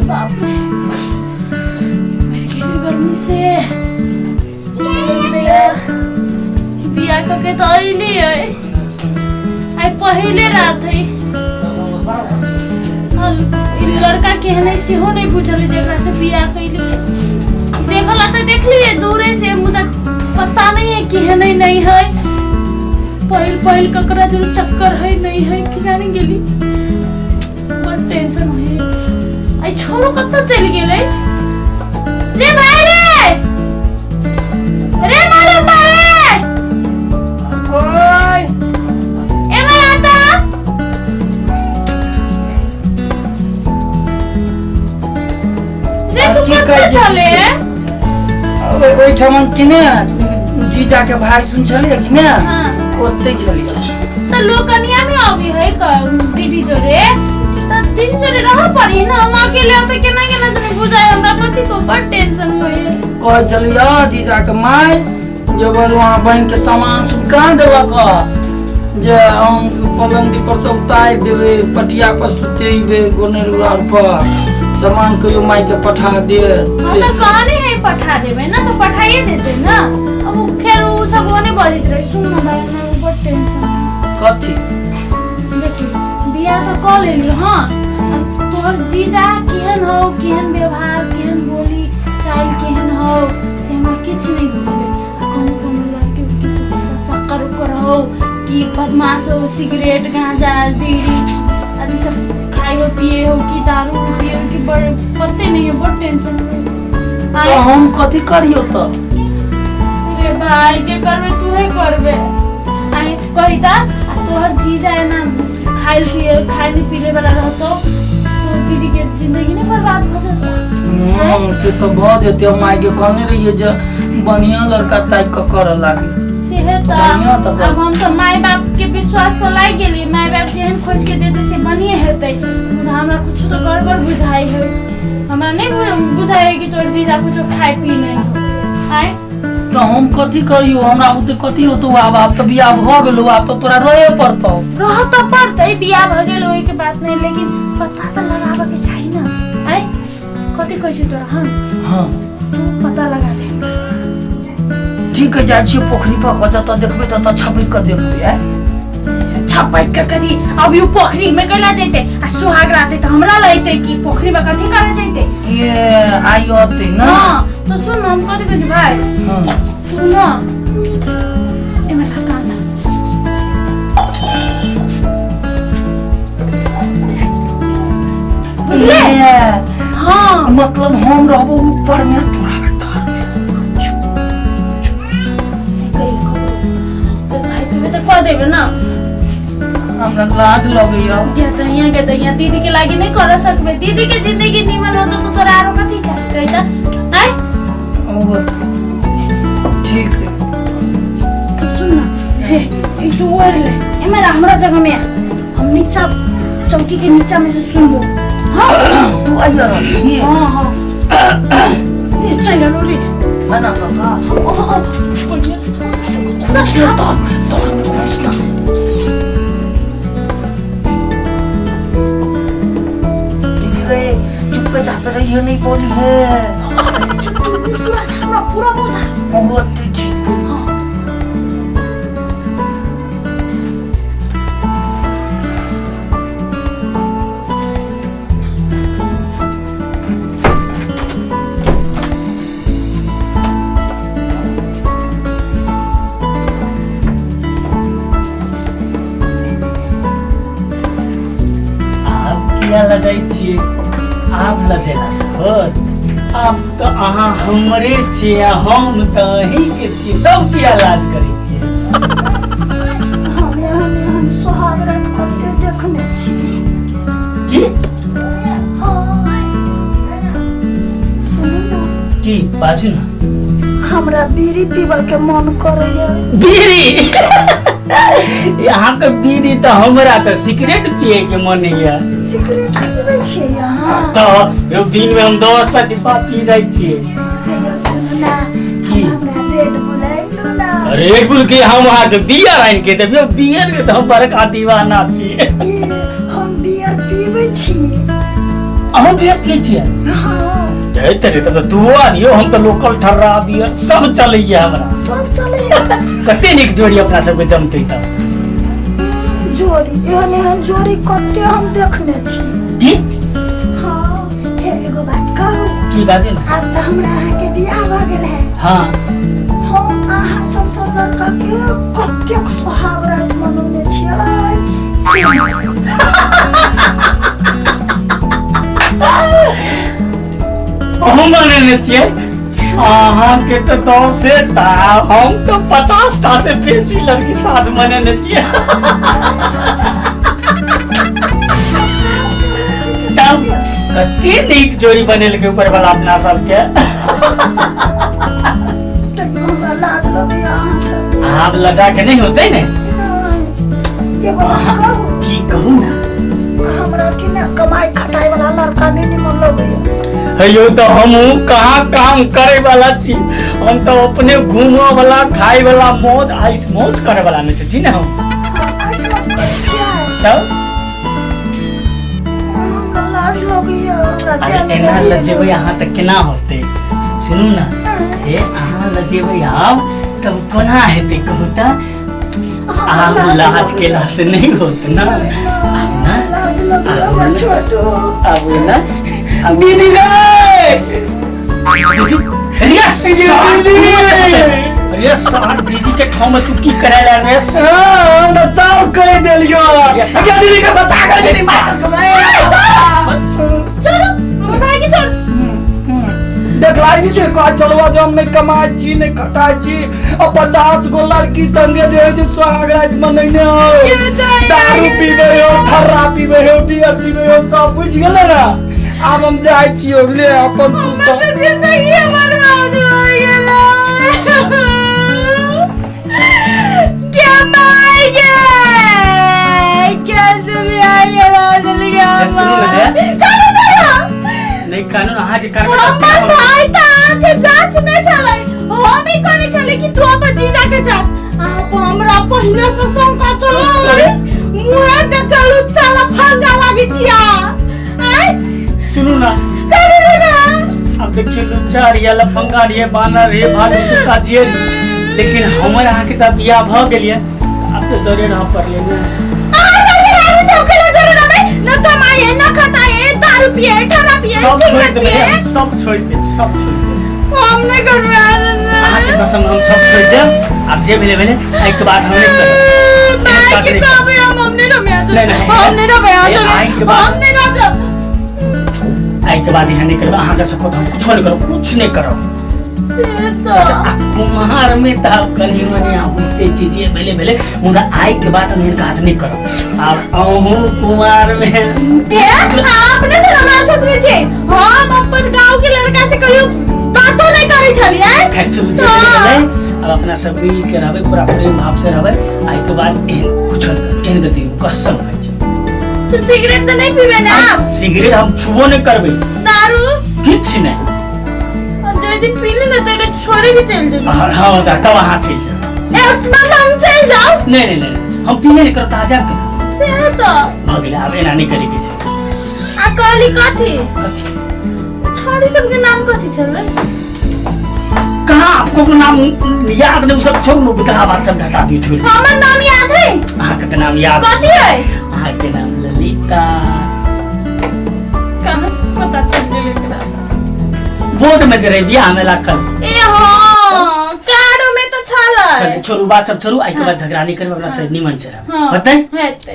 बाप रे, मरि गेली गर्मी से। बियाह कऽ के तऽ अयली है, आइ पहिले रात है। ई लड़का केहन है सेहो नहि बुझल है जेकरा से बियाह कैली। देखला तऽ देखलिए दूरे से, मुदा पता नहीं है केहन है नहीं है। पहिल पहिल ककरा जरूर चक्कर है नहीं है कि जाने गेली। बड़ टेंशन है। आई छोरो कतऽ चलि गेलै रे भाई? रे रे मालूम रे ओए एमर आता। रे तू की कतऽ कहै छी? छले? ओहिठाम कि ने जीजा के भाई सुन छलियै कि ने? हाँ। ओतै छलियै। तऽ लोकनिया में अबी है दीदी जोरे, तऽ दीदी जोरे रह पड़ी ना। हम अकेले ओते केना केना तनी बुझाय हमरा कथी को बड़ टेंशन होय है। कहै छलियै जीजा के माय जे बोलू अहाँ बहिन के सामान सब कहाँ देलक जे हम पलंग पर सब उतारि देबै, पटिया पर सुतेबै, गोनर उरार पर सामान कहियो माय के पठा देत। हम से तऽ कहने है पठा देबै ना, तऽ पठाइए देते ना। अब उ खैर उ सब ओने बजैत रहे। सुन ना भाई, हमरा बड़ टेंशन है। कथी? देखी, बियाह तऽ कऽ लेली। हाँ, अब तोहर जीजा केहन हौ, केहन व्यवहार, केहन बोली चाल केहन हौ से हमरा किछु नहि बुझलै। आ कोनो कोनो लड़की उड़की सब से चक्कर उक्कर हौ कि बदमाश हो, सिगरेट गांजा बीड़ी अथी सब खाइ हो पिए हो कि दारू पिए हो कि बड़ पते नहीं है। बड़ टेंशन हो। तऽ हम कथी करियौ तऽ? रे भाई, जे करबे तूहे करबे। आई कही ता, आ तोहर जीजा एना खाइल पिए खाइल पीले वाला रहतो तो दीदी के जिंदगी नहीं बर्बाद हो जेतो? हँ, से तऽ भऽ जेतै। हम माय के कहने रहियै जे बढ़िया लड़का ताकि कऽ करऽ लागी। सेहे तऽ। बढ़िया तऽ अब हम तऽ माय बाप के विश्वास पर लागि गेली। माय बाप जेहन खोज के देते से बढ़िए हेतै, मुदा हमरा कुछ तो गड़बड़ बुझाइ है। हमरा नहीं बुझाइ है कि तोहर जीजा कुछो खाइ पी नहीं हो। आय तऽ हम कथी करियौ? हमरा बुते कथी होतौ? आब आब तऽ बियाह भऽ गेलौ, आब तऽ तोरा रहे पड़तौ। रह तऽ पड़तै, बियाह भऽ गेल ओहि के बात नहीं, लेकिन पता तऽ लगाबऽ के चाही ना। आय कथी कहै छै तोरा हम? हँ। तू पता लगा दे। ठीक है, जाइ छियै पोखरी पर कऽ, जतऽ देखबै ततऽ छपकि कऽ देखबै। आय छपैक के करी अब you पोखरी में कैला जैते? आ सुहाग राते तऽ हमरा लैते कि पोखरी में कथी करे जैते? ये आइ अतै ना। हाँ तो सुन, हम कथी कहै छी भाई? हँ। तू ना एमे लगा ला। बुझले? ये, हाँ। मतलब हम रहबो ऊपर में, तोरा तर में। तो भाई तुम्हें तो कह देबे ना। हमरा लाज लगैया। के तहिया के तहिया दीदी के लागी नहीं कर सकबे। दीदी के जिंदगी नीमन होतो तो तोरा आरो कथी चाही कहता? आय ओ ठीक है। सुन ना, हे ई तू ओढ़ ले। एमे हमरा जगह में आ। हम नीचा चौकी के नीचा में से सुनबो। हाँ। तू आइया रही? हाँ हाँ, ये चल रे। ना काका। ओ ओ तर तर घुस ना। दीदी गए, चुप के जाते रहिए, नहीं बोली है। चुप, तू पूरा हमरा पूरा बुझा। बहुत तेजी। हाँ। आब किया लजै छियै? आब लजेला से होत? आब तऽ अहाँ हमरे छियै आ हम तऽ अहींके छियै, तब किया लाज करै छियै? हम एहन एहन सोहाग रात कते देखने छी। की? हाँ, सुनू ने। की? बाजू ने। हमरा बीड़ी पीबऽ के मन करैया। बीड़ी? अहाँके बीड़ी तऽ हमरा तऽ सिगरेट पिए के मन होइया। सिगरेट पीबै छियै अहाँ? तऽ यौ, दिन में हम 10टा डिब्बा पी जाइ छियै। हे यौ, सुनू ने। की? हमरा रेड बुल आनि दू ना। रेड बुल के? हम अहाँके बियर आनि के देबै। बियर के तऽ हम बड़का दीवाना छी। ई, हम बियर पीबै छी। अहूँ बियर पियै छियै? हाँ। जय तेरे, तब तऽ दूओ आनियो। हम तऽ लोकल ठर्रा बियर सब चलैया हमरा। सब चलैया। कते नीक जोड़ी अपना सबके जमतै तब। जोड़ी, एहन एहन जोड़ी कते हम देखने छी। की? हाँ, हे एगो बात कहू? की, बाजू ने। आब तऽ हमरा अहाँके बियाह भऽ गेल है। हाँ। हम अहाँ सब सब लड़का के कतेक सोहाग रात मनौने छियै से अहूँ मनेने छियै? अहाँके तऽ 10 टा, हम तऽ 50 टा से बेसी लड़की साथ मनेने छियै। तब कते नीक जोड़ी बनेलकै ऊपर वाला अपना सबके। तैयो हमरा लाज लगैया अहाँ सब। आब लजा के नहीं होते ने। नहि, एगो बात कहू? की, कहू ने। हमरा की ने कमाई खटाई वाला लड़का नहि निमन लगैया। हेयो, तऽ हमहूँ कहाँ काम करे वाला छी? हम तऽ अपने घूमऽ वाला, खाय वाला, मौज आइस मौज करे वाला में से छी ने हम। हाँ, ऐसे मत करै छियै। तब? हमरा लाज लगैया हमरा। अरे, देह में एना लगैया। लजेबै अहाँ तऽ केना होतै? सुनू ने, हे अहाँ लजेबै आब तब कोना हेतै, कहू तऽ? आब लाज केला से नहीं होत ना। आब ना। लाज लगैया हमरा, छोड़ दो। आब ना, आब दीदी रे! दीदी, अरे सार, अरे सार, दीदी के ठाव में तू की करे ला रे? हाँ, हमरा सब कहि देलियो। क्या दीदी के बता के दीदी मार के। चलो, हमर भाई के चल। देखलाई दीदी, कह चलवा जो हम नहीं कमाई छी, नहीं खटाई छी और 50 गो लड़की संगे जे होइ छै सुहाग राति मनैने हो, दारू पीबै हो, ठर्रा पीबै हो, बियर पीबै हो, सब बुझि गेलै ने। आब हम जाइ छियौ, ले अपन तू सब। हमर जिंदगी बर्बाद हो गेलै। क्या माय गे, कैसे भी आ गेला जल्दी। सुनू ने। नहीं, कानून अहाँ जे करबै तऽ हमर भाई तऽ अहाँके जांच नहि छलै। हम ई कहने छलै कि तू अपन जीजा के जांच। अहाँ हमरा पहिने से शंका छलै। मुँहे देखल लुच्चा लफंगा लागै छिया आय। सुनू ना। करू ना। अब देखियौ, लुच्चा रहिए, लफंगा रहिए, बानर रहिए, भालू, कुत्ता जे रहिए, लेकिन हमर अहाँके तऽ बियाह भऽ गेल यऽ, आब तऽ जरे रहऽ पड़लै ने। अहाँ सबके आदमी सबके नजर रहबै न। कमाई है न खटाई है, दारू पिए, ठर्रा पिए, सब छोड़ि सिगरेट देबै। पिए। हम सब छोड़ि देब, सब छोड़ि देब। हम नहि करबै। अहाँके कसम, हम सब छोड़ि देब। आब जे भेलै भेलै, एहिके बाद हम नहि करब। भाई के कहबै, हम नहि रहबै। नहीं, नहीं। हम नहि रहबै। आइ के बाद- हम नहि रहबै। एहिके बाद एहन नहि करबै। अहाँके शपथ, हम कुछो नहि करब, कुछ नहि करब। से तऽ अच्छा, आ कुम्हार में तऽ आब कनि मनि अहाँ बुझते छी जे भेलै भेलै, मुदा आइ के बाद हम एहन काज नहि करब। आब अहूँ कुमार में ए, अहाँ अपने से हमरा सोचने छी। हम अपन गांव के लड़का से कहियो बातो नहीं करै छलियै। खैर चलू, जे भेलै भेलै। आब अपना सब मिल के रहबै, पूरा प्रेम भाव से रहबै। आइ के बाद एहन कुछो नहि करब, एहन गति कसम खाइ छी। तो सिगरेट तऽ नहीं पीबै ना? सिगरेट हम छुबो नहि करबै। दारू? किछु नहि। और जे दिन पी ली ना तो छोड़े के चल जेबै। हाँ हाँ, तब अहाँ चलि जाउ। ए, उतना हम चल जाओ। नहि नहि नहि, हम पीने नहि करब तऽ अहाँ जायब केना? से तऽ भऽ गेलै, आब एना नहि करैके छै। आ कहली कथी? कथी? छौड़ी सबके नाम कथी छलै? कहाँ आपको अपना नाम याद नहीं? उ सब छोड़ू, बितहा बात सब घटा दियौ, छोड़ि दियौ। हमर नाम याद है? अहाँके तऽ नाम याद। कथी है? अहाँके नाम ललिता। कहाँ से पता चल गेलै एकरा? बोर्ड में जे रहै बियाह में राखल। ए हाँ, कार्डो में तो छलै। चलू, छोड़ू बात सब छोड़ू। आइ के बाद झगड़ा नहीं करब, अपना से निमन से रहब। हाँ। होतै? हेतै।